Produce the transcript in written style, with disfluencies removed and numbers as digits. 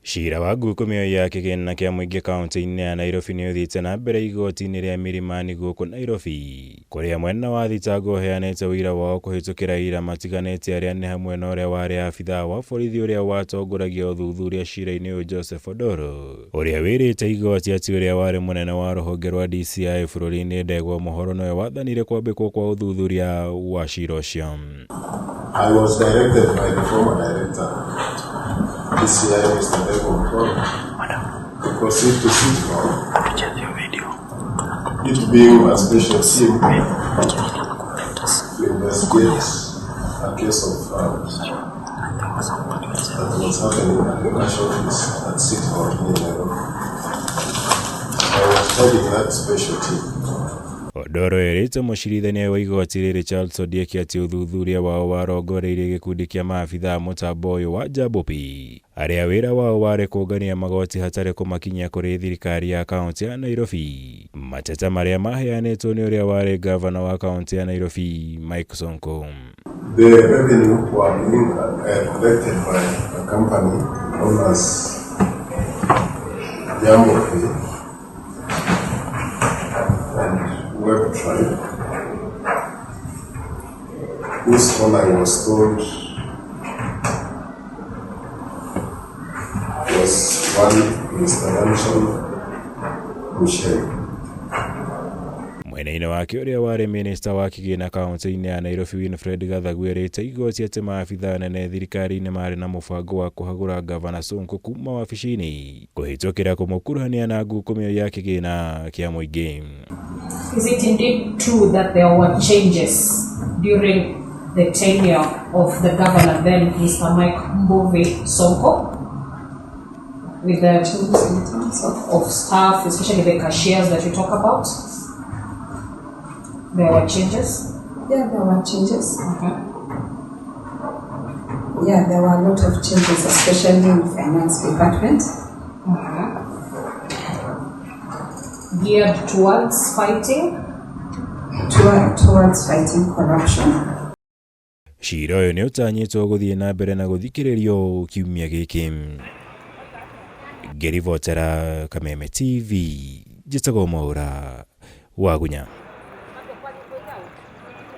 Ciira wa ngukumio ya kĩgĩna kĩa mũingĩ kaunti-inĩ ya Nairobi nĩ ũthiĩte na mbere igoti-inĩ rĩa Milimani gũkũ Nairobi, kũrĩa mwena wa thitango ũheanĩte ũira wao kũhĩtũkĩra aira matiganĩte arĩa nĩ hamwe na ũrĩa warĩ abithaa wa borithi ũrĩa watongoragia ũthuthuria ciira-inĩ ũyũ Joseph Odoro, ũrĩa wĩrĩte igoti atĩ ũrĩa warĩ mũnene wa rũhonge rwa DCI bũrũri-inĩ Ndegwa Mũhoro nowe wathanire kwambĩkwo kwa ũthuthuria wa ciira ũcio. I was directed by the former director, DCI Mr. Ndegwa Muhoro, to proceed to City Hall, it being a special team to investigate a case of fraud that was happening at the cash office at City Hall in Nairobi. I was heading that special team. Odoro erĩte mũcirithania wa igoti rĩrĩ Charles Ondieki atĩ ũthuthuria wao warongoreirie gĩkundi kĩa maabithaa mũtambo ũyũ wa Jambo Pay arĩa wĩra wao warĩ kũngania magoti hatarĩ kũmakinyia kũrĩ thirikari ya kaunti ya Nairobi, mateta marĩa maheanĩtwo nĩ ũrĩa warĩ ngavana wa kaunti ya Nairobi Mike Sonko. The revenue were being collected by a company known as Jambo Pay and Web Tribe, whose owner I was told was one Mr. Danson Muchemi. Mwena-inĩ wake ũrĩa warĩ minista wa kĩgĩna kaunti-inĩ ya Nairobi Winfred Gathagu erĩte igoti atĩ maabithaa anene thirikari-inĩ marĩ na mũbango wa kũhagũra ngavana Sonko kuma wabici-inĩ kũhĩtũkĩra kũmũkuruhania na ngukumio ya kĩgĩna kĩa mũingĩ. Is it indeed true that there were changes during the tenure of the governor then, Mr. Mike Mbuvi Sonko, with the changes in terms of staff, especially the cashiers that you talk about? There were changes? Yeah, there were changes. Yeah, there were a lot of changes, especially in finance department. Geared towards fighting? Towards fighting corruption. Cira ũyũ nĩ ũtanyĩtwo gũthiĩ na mbere na gũthikĩrĩrio kiumia gĩkĩ. Ngĩribotera Kameme TV, njĩtagwo Mwaũra Wagunya.